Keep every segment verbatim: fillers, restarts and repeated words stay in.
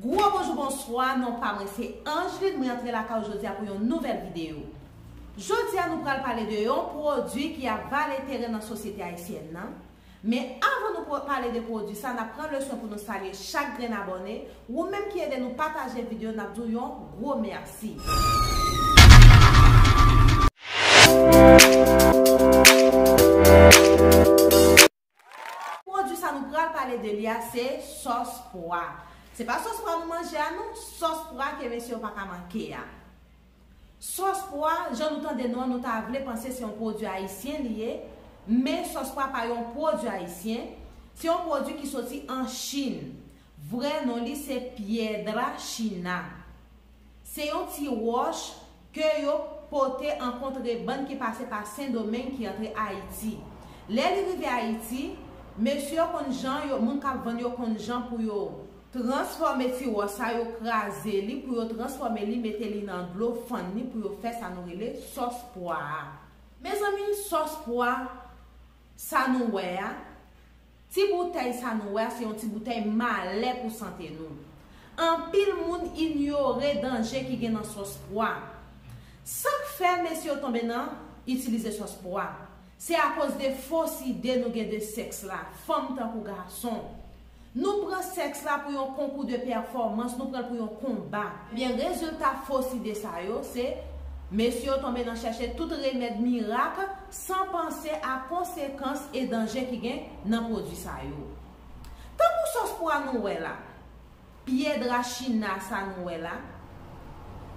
Gwo bonjou, bonswa, non pa mwen se Angeline, mwen antre lakay ou jodi a pou yon nouvèl videyo. Jodi a nou pral pale de yon pwodui ki ap vale teren nan sosyete ayisyèn nan. Men avan nou pale de pwodui sa, n ap pran leson pou nou salye chak grenn abòne, ou menm ki ede nou pataje videyo, n ap di w yon gwo mèsi. Pwodui sa nou pral pale de li a se sòs pwa. Se pa sòs pwa nou manje a non, sòs pwa ke mesye yo pa ka manke a. Sòs pwa, jan nou tande non an, nou ta vle panse se yon pwodui ayisyen li ye, men sòs pwa pa yon pwodui ayisyen, se yon pwodui ki soti an Chin. Vrè non li se Piedra China. Se yon ti wòch ke yo pote an kontrebann ki pase pa Sendomeng ki antre Ayiti. Lè li rive Ayiti, mesye yo konn jan yo, moun k ap vann yo konn jan pou yo transfòme ti wòch sa, yo kraze li, pou yo transfòme li, mete li nan dlo, fann li, pou yo fè sa nou rele sòs pwa a. Mezanmi, sòs pwa sa nou wè a, ti boutèy sa nou wè a, se yon ti boutèy malè pou sante nou. Anpil moun inyore danje ki gen nan sòs pwa. Sa k fè mesye yo tonbe nan itilize sòs pwa? Se akoz de fos ide nou gen de sèks la, fanm tankou gason. Nou pran sèks la pou yon konkou de pèfòmans, nou pran l pou yon konba. Ebyen, rezilta fos ide sa yo, se mesye yo tonbe nan chèche tout remèd mirak san panse a konsekans e danje ki gen nan pwodui sa yo. Tankou sòs pwa nou wè la, Piedra China sa nou wè la,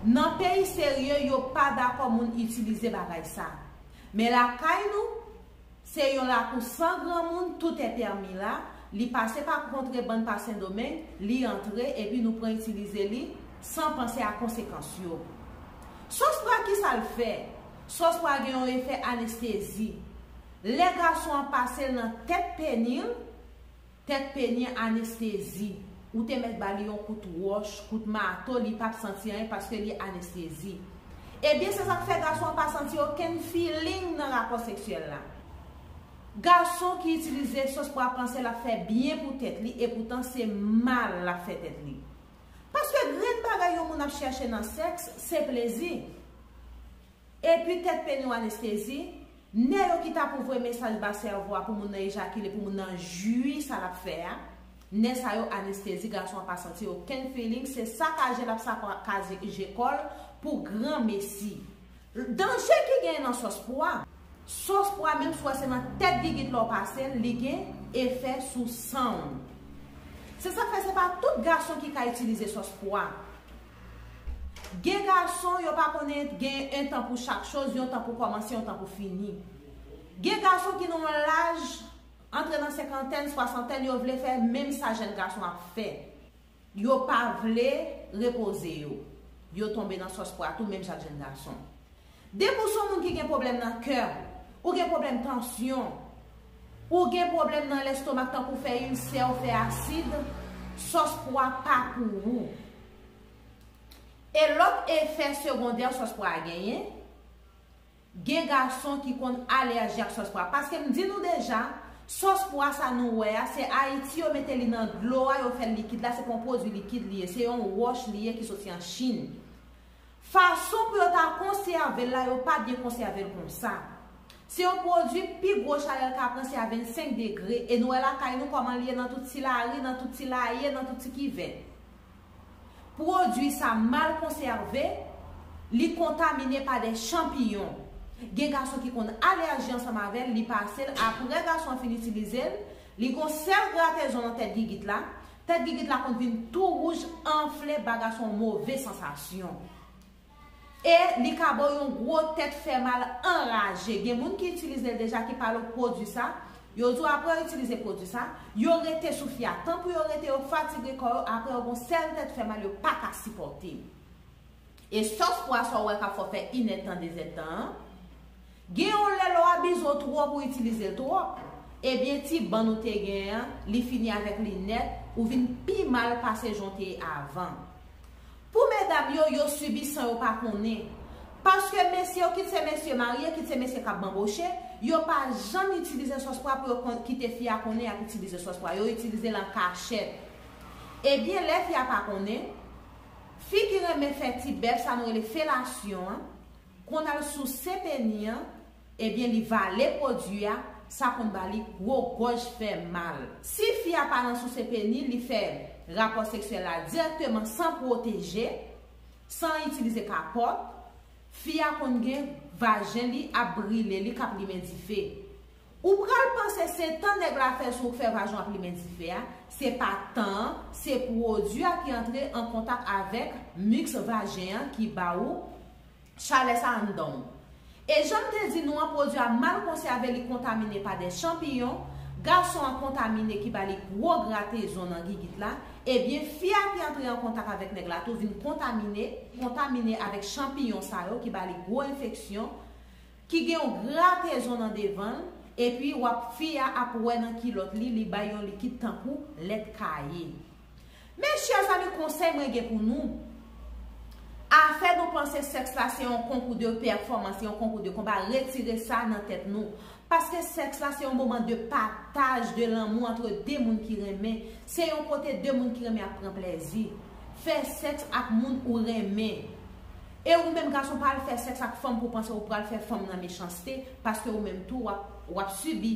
nan peyi serye, yo pa dakò moun itilize bagay sa. Men lakay nou, se yon lakou san granmoun, tout est permis la, li pase pa kontrebann pa Sendomeng, li antre, epi nou pran itilize li san panse a konsekans yo. Sòs pwa, kisa l fè? Sòs pwa gen yon efè anestezi. Lè gason an pase l nan tèt peni l, tèt peni an anestezi. Ou te mèt ba li yon kout wòch, kout mato, li p ap santi anyen paske li anestezi. Ebyen, se sa k fè gason an pa santi okenn feeling nan rapò seksyèl la. Gason ki itilize sòs pwa panse l ap fè byen pou tèt li, epoutan se mal l ap fè tèt li. Paske grenn bagay yon moun ap chèche nan sèks, se plezi. Epi tèt peni w anestezi, nè yo ki ta pou voye mesaj ba sèvo a pou moun nan ejakile, pou moun nan jwi sa l ap fè a, nè sa yo anestezi, gason an pa santi okenn feeling, se sakaje l ap sakaje kò l pou granmesi. Danje ki genyen nan sòs pwa. Sòs pwa, menm si w wè se nan tèt gigit la w pase l, li gen efè sou san w. Se sa k fè se pa tout gason ki ka itilize sòs pwa. Gen gason, yo pa konnen gen yon tan pou chak choz, yon tan pou kòmanse, yon tan pou fini. Gen gason ki nan yon laj, antre nan senkantèn, swasantèn, yo vle fè menm sa jèn gason ap fè. Yo pa vle repoze yo. Yo tonbe nan sòs pwa tou, menm jan ak jèn gason. Depi w se yon moun ki gen pwoblèm nan kè, ou gen pwoblèm tansyon, ou gen pwoblèm nan lèstomak, tankou fè ilsè, ou fè asid, sòs pwa pa pou ou. E lòt efè segondè sòs pwa a genyen, gen gason ki konn alèji ak sòs pwa. Paske m di nou deja, sòs pwa sa nou wè a, se Ayiti yo mete li nan dlo a, yo fè l likid la, se pa yon pwodui likid li ye, se yon wòch li ye ki soti an Chin. Fason pou yo ta konsève l la, yo pa byen konsève l konsa. Se yon pwodui pi gwo chalè l ka pran se a vennsenk degre, e nou wè lakay nou kòman l ye nan tout ti lari, nan tout ti laye, nan tout ti kivèt. Pwodui sa mal konsève, li kontamine pa de chanpiyon. Gen gason ki konn alèji ansanm avè l, li pase l, apre gason an fin itilize l, li gon sèl gratezon nan tèt gigit la, tèt gigit la konn vin tou wouj, anfle, ba gason an move sansasyon. E li ka ba w yon gwo tèt fè mal anraje. Gen moun ki itilize l deja, ki pale w pwodui sa. Yo di w apre yo itilize pwodui sa, yo rete sou fye a. Tan pou yo rete, yo fatige kò yo, apre yo gon sèl tèt fè mal yo pa ka sipòte. E sòs pwa sa w wè k ap fè w fè inèdtan, dezèdtan an, gen yon lè lè w abize w twòp, ou itilize l twòp, ebyen ti bann ou te gen an, li fini avèk li nèt, ou vin pi mal pase jan w te ye avan. Pou medam yo, yo sibi san yo pa konnen. Paske mesye yo, kit se mesye marye, kit se mesye k ap banboche, yo pa janm itilize sòs pwa pou yo kon- kite fi a konnen y ap itilize sòs pwa. Yo itilize l an kachèt. Ebyen, lè fi a pa konnen, fi ki renmen fè ti bèf sa nou rele felasyon an, konn al souse peni an, ebyen, li vale pwodui a, sa konn ba li gwo gòj fè mal. Si fi a pa nan souse peni, li fè rapò seksyèl la dirèkteman san pwoteje, san itilize kapòt, fi a konn gen vajen li ap brile, li k ap limen dife. Ou pral panse se tan nèg la fè sou ou k fè vajen w ap limen dife a, se pa tan an, se pwodui a ki antre an kontak avèk miks vajen an ki ba ou chalè sa anndan w. E jan m te di nou an, pwodui a mal konsève, li kontamine pa de chanpiyon, gason an kontamine ki ba li gwo gratezon nan gigit la, ebyen fi a ki antre an kontak avèk nèg la tou vin kontamine, kontamine avèk chanpiyon sa yo ki ba li gwo enfeksyon, ki gen yon gratezon nan devan l, epi w ap fi a ap wè nan kilòt li, li bay yon likid tankou lèt kaye. Mes chers amis, konsèy mwen gen pou nou, afè nou panse sèks la se yon konkou de pèfòmans, se yon konkou de konba, retire sa nan tèt nou. Paske sèks la se yon moman de pataj de lanmou antre de moun ki renmen. Se yon kote de moun ki renmen ap pran plèzi. Fè sèks ak moun ou renmen. E ou menm gason, pa al fè sèks ak fanm pou w panse ou pral fè fanm nan mechanste, paske ou menm tou w ap, w ap sibi.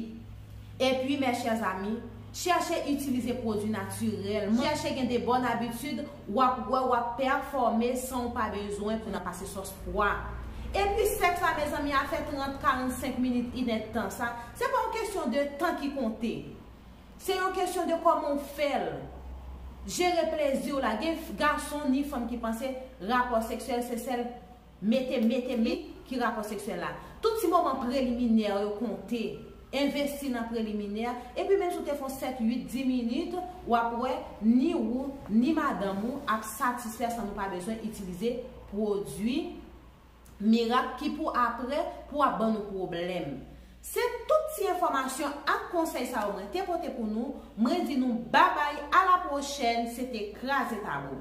Epi, mes chers amis, chèche itilize pwodui natirèl. Chèche gen de bòn abitid, w ap wè w ap pèfòme san w pa bezwen pou nan pase sòs pwa. Epi, sèks la, mezanmi, afè trant, karannsenk minit, inèdtan sa, se pa yon kesyon de tan ki konte. Se yon kesyon de kòman w fè l. Jere plezi w la. Gen f- gason ni fanm ki panse rapò seksyèl se sèl mete, mete, mete ki rapò seksyèl la. Tout ti moman preliminè yo konte. Envesti nan preliminè. Epi menm si w te fè yon sèt, uit, dis minit, w ap wè ni ou, ni madanm ou ap satisfè san nou pa bezwen itilize pwodui mirak ki pou apre pou ap ban nou pwoblèm. Se tout ti enfòmasyon ak konsèy sa yo mwen te pote pou nou. Mwen di nou babay, a la pwochèn, se te Kraze Tabou.